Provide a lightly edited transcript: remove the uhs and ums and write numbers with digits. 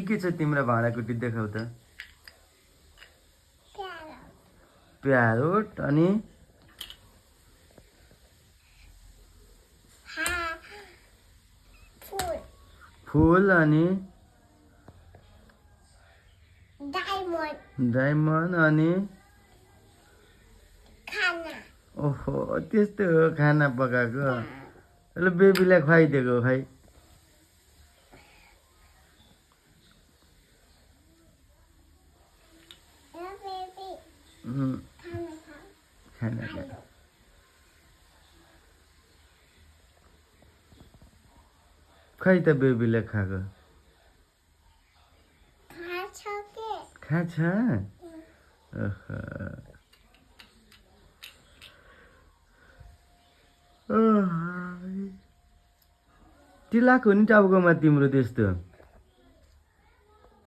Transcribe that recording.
के छ तिम्रो भाँडाकुटी देखाउ त प्यारोट अनि फूल अनि डायमन्ड अनि ओहो त्यस्तो हो खाना पकाएको ल बेबीलाई खुवाइदिएको खै खाना खै त बेबीलाई खाएको खाछ तिलाको नि टाउकोमा तिम्रो त्यस्तो